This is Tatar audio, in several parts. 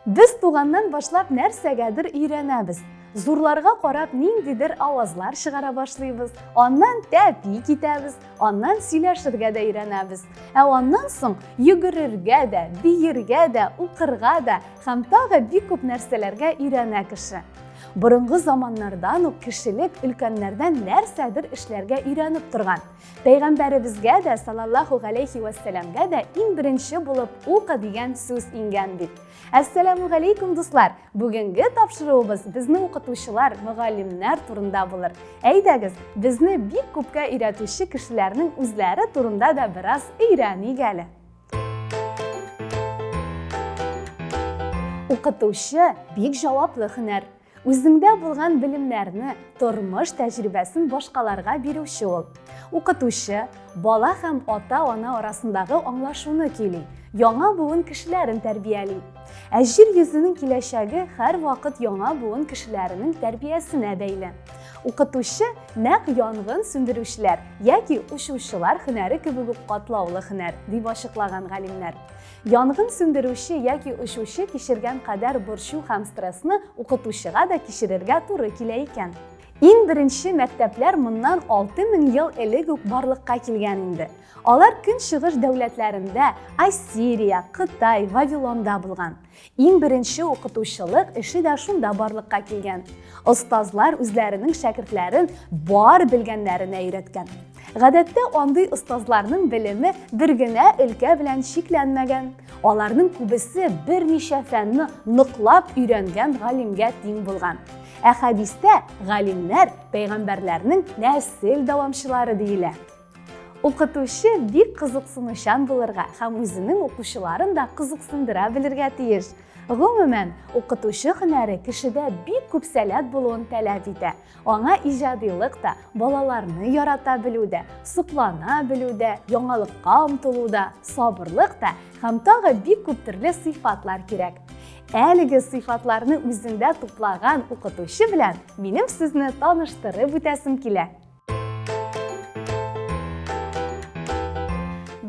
Без туганнан башлап нәрсәгәдер өйрәнәбез. Зурларга карап ниндидер авазлар чыгара башлыйбыз, аннан тәпи китәбез, аннан сөйләшергә дә өйрәнәбез. Ә аннан соң йөгерергә дә, биергә дә, укырга да һәм тагы бик күп нәрсәләргә өйрәнә кеше. Борынгы заманнардан ук кешелек өлкәннәрдән нәрсәдер эшләргә өйрәнеп торган. Пәйгамбәребезгә дә, саллаллаху галәйһи вәссәламгә дә иң беренче булып укы дигән сүз иңгән бит. Әссәламу галәйкүм, дуслар! Бүгенге тапшыруыбыз безнең укытучылар, мөгаллимнәр турында булыр. Әйдәгез, безне бик күпкә өйрәтүче кешеләрнең үзләре турында да бераз өйрәник әле. Укытучы бик җаваплы һөнәр. Үзеңдә булган белемнәрне, тормыш тәҗрибәсен башкаларга бирүче ул. Укытучы бала һәм ата-ана арасындагы аңлашуны көйли, яңа буын кешеләрен тәрбияли. Ә җир йөзенең киләчәге һәрвакыт яңа буын кешеләренең тәрбиясенә бәйле. Укытучы нәкъ янгын сүндерүчеләр яки очучылар һөнәре кебек үк катлаулы һөнәр, дип ачыклаган галимнәр. Янгын сүндерүче яки очучы кичергән кадәр борчу һәм стрессны укытучыга да кичерергә туры килә икән. Иң беренче мәктәпләр моннан 6000 ел элек үк барлыкка килгән инде. Алар көнчыгыш дәүләтләрендә, Ассирия, Кытай, Вавилонда булган. Иң беренче укытучылык эше дә шунда барлыкка килгән. Остазлар үзләренең шәкертләрен бар белгәннәренә өйрәткән. Гадәттә андый остазларның белеме бер генә өлкә белән чикләнмәгән. Аларның күбесе берничә фәнне ныклап өйрәнгән галимгә тиң булган. Ә хәдистә галимнәр пәйгамбәрләрнең нәсел дәвамчылары диелә. Укытучы бик кызыксынучан булырга һәм үзенең укучыларын да кызыксындыра белергә тиеш. Гомумән, укытучы һөнәре кешедә бик күп сәләт булуын таләп итә. Аңа иҗадилык та, балаларны ярата белү дә, соклана белү дә, яңалыкка омтылу да, сабырлык та һәм тагы бик күп төрле сыйфатлар кирәк. Әлеге сыйфатларны үзендә туплаган укытучы белән минем сезне таныштырып үтәсем килә.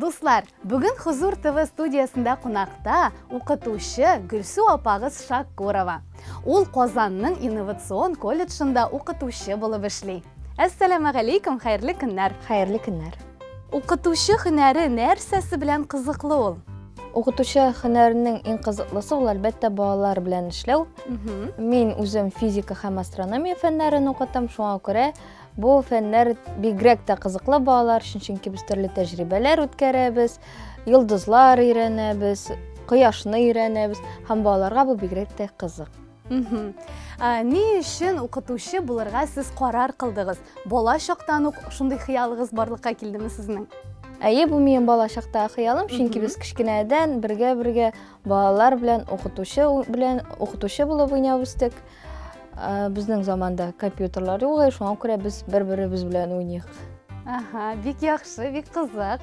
Дуслар, бүген Хузур ТВ студиясендә кунакта укытучы Гөлсу апагыз Шакурова. Ул Казанның инновацион колледжында укытучы булып эшли. Әссәламәгаләйкүм, хәерле көннәр. Хәерле көннәр. Укытучы һөнәре нәрсәсе белән кызыклы ул? Укытучы һөнәренең иң кызыклысы ул, әлбәттә, балалар белән эшләү. Мин үзем физика һәм астрономия фәннәрен укытам, шуңа күрә Бу фәннәр бигрәк тә кызыклы балалар өчен, чөнки без төрле тәҗрибәләр үткәрәбез, йолдызлар өйрәнәбез, кояшны өйрәнәбез һәм балаларга бу бигрәк тә кызык. Ни өчен укытучы булырга сез карар кылдыгыз? Бала чактан ук шундый хыялыгыз барлыкка килдеме сезнең? Әйе, бу минем бала чактагы хыялым, чөнки без кечкенәдән бергә-бергә балалар белән укытучы белән укытучы булып уйнап үстек. Безнең заманда компьютерлар юк, шуңа күрә без бер-беребез белән уйныйк. Ага, бик яхшы, бик кызык.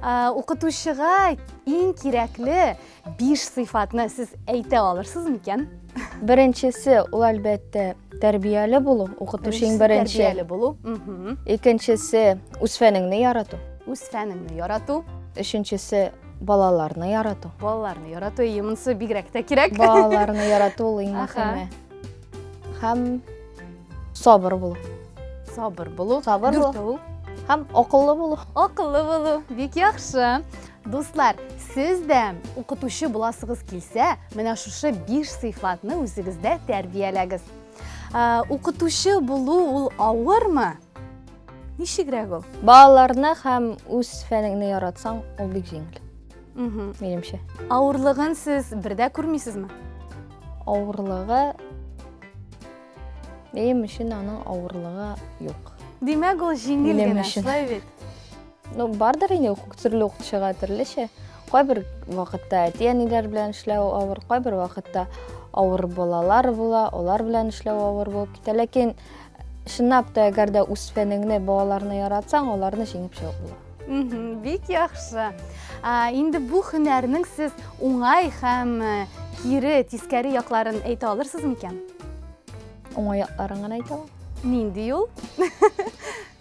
Укытучыга иң кирәкле биш сыйфатны сез әйтә алырсыз микән? Беренчесе, ул әлбәттә тәрбияле булу, укытучы иң беренче. Тәрбияле булу. Икенчесе, үз фәнеңне ярату. Үз фәнеңне ярату. Өченчесе, Балаларны ярату. Балаларны ярату, әйе, монысы бигрәк тә кирәк. Балаларны ярату ул иң мөһиме. Һәм сабыр булу. Сабыр булу. Сабыр булу. Һәм акыллы булу. Акыллы булу. Бик яхшы. Дуслар, сез дә укытучы буласыгыз килсә, менә шушы биш сыйфатны үзегездә тәрбияләгез. Укытучы булу ул авырмы? Ничегрәк ул? Балаларны һәм үз фәнеңне яратсаң, ул бик җиңел. Минемчә. Авырлыгын сез бер дә күрмисезме? Авырлыгы минем өчен аның авырлыгы юк. Димәк, ул җиңел генә, шулай бит? Ну, бардыр инде төрле укытучыга төрлечә. Кайбер вакытта әти-әниләр белән эшләү авыр, кайбер вакытта авыр балалар була, алар белән эшләү авыр булып китә. Ләкин Чынлап та, әгәр дә үз фәнеңне, балаларны яратсаң, аларны җиңеп чыгып була. Бик яхшы. Инде бу һөнәрнең сез уңай һәм э, кире, тискәре якларын әйтә алырсыз микән? Уңай якларын гына әйтә алам. Нинди ул?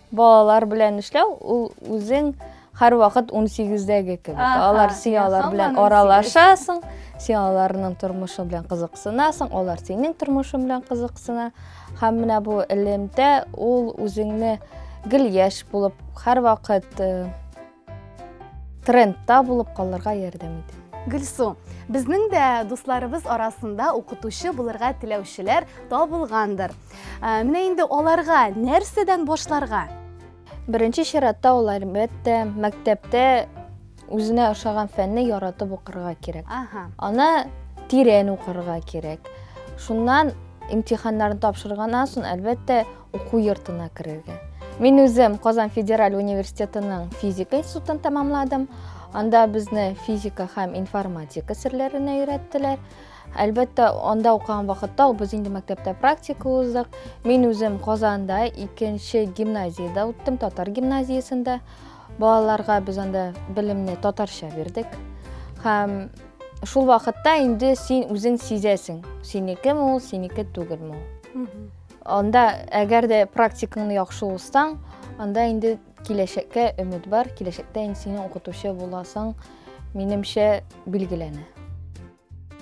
Балалар белән эшләү ул үзең һәрвакыт 18-дәге кебек. Алар син алар белән аралашасың, Син аларның тормышы белән кызыксынасың, алар синең тормышың белән кызыксына. Һәм менә бу элемтә ул үзеңне гел яшь булып, һәрвакыт э, трендта булып калырга ярдәм итә. Гөлсу, безнең дә дусларыбыз арасында укытучы булырга теләүчеләр табылгандыр. Ә, менә инде аларга нәрсәдән башларга? Беренче чиратта ул әлбәттә мәктәптә үзенә ошаган фәнне яратып укырга кирәк. Ага. Аны тирән укырга кирәк. Шуннан имтиханнарын тапшырганнан соң, әлбәттә, уку йортына керергә. Мин үзем Казан федераль университетының физика институтын тәмамладым. Анда безне физика һәм информатика серләренә өйрәттеләр. Әлбәттә, анда укыган вакытта без инде мәктәптә практика уздык. Мин үзем Казанда икенче гимназиядә үттем, татар гимназиясендә. Балаларга без анда белемне татарча бирдек. Һәм шул вакытта инде син үзең сизәсең, синекеме ул, синеке түгелме ул. Анда әгәр дә практикаңны яхшы узсаң, анда инде киләчәккә өмет бар, киләчәктә инде синең укытучы буласың, минемчә, билгеләнә.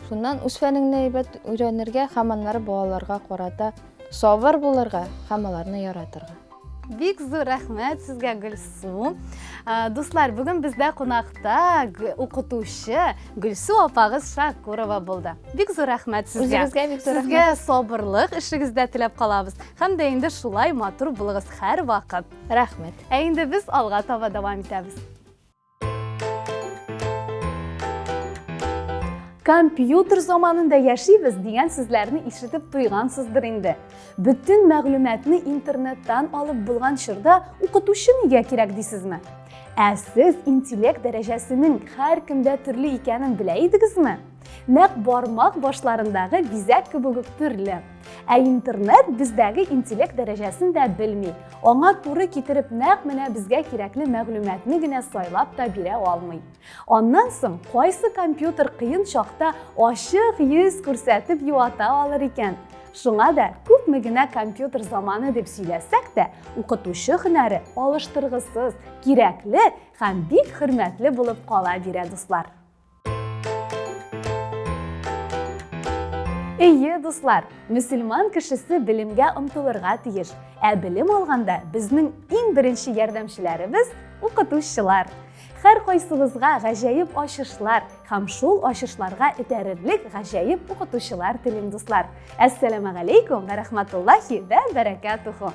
Шуннан үз фәнеңне әйбәт өйрәнергә һәм аннары балаларга карата сабыр булырга һәм аларны яратырга. Бик зур рәхмәт сезгә, Гөлсу. Дуслар, бүген бездә кунакта укытучы Гөлсу апагыз Шакурова булды. Бик зур рәхмәт сезгә. Үзегезгә бик зур рәхмәт. Сезгә сабырлык эшегездә теләп калабыз. Һәм дә инде шулай матур булыгыз һәрвакыт. Рәхмәт. Ә инде без алга таба дәвам итәбез. Компьютер заманында яшибез дигән сүзләрне ишетеп туйгансыздыр инде. Бөтен мәгълүматны интернеттан алып булган чорда укытучы нигә кирәк дисезме? Ә сез интеллект дәрәҗәсенең һәркемдә төрле икәнен белә идегезме? Нәкъ бармак башларындагы бизәк кебек үк төрле. Ә интернет бездәге интеллект дәрәҗәсен дә белми. Аңа туры китереп нәкъ менә безгә кирәкле мәгълүматны генә сайлап та бирә алмый. Аннан соң кайсы компьютер кыен чакта ачык йөз күрсәтеп юата алыр икән? Шуңа да күпме генә компьютер заманы дип сөйләсәк тә, укытучы һөнәре алыштыргысыз, кирәкле һәм бик хөрмәтле булып кала бирә, дуслар. Әйе, дуслар, мөселман кешесе белемгә омтылырга тиеш. Ә белем алганда безнең иң беренче ярдәмчеләребез укытучылар. Һәр кайсыбызга гаҗәеп ачышлар һәм шул ачышларга этәрерлек гаҗәеп укытучылар телим, дуслар. Әссәламәгаләйкүм вә рәхмәтуллаһи вә бәрәкәтүһү.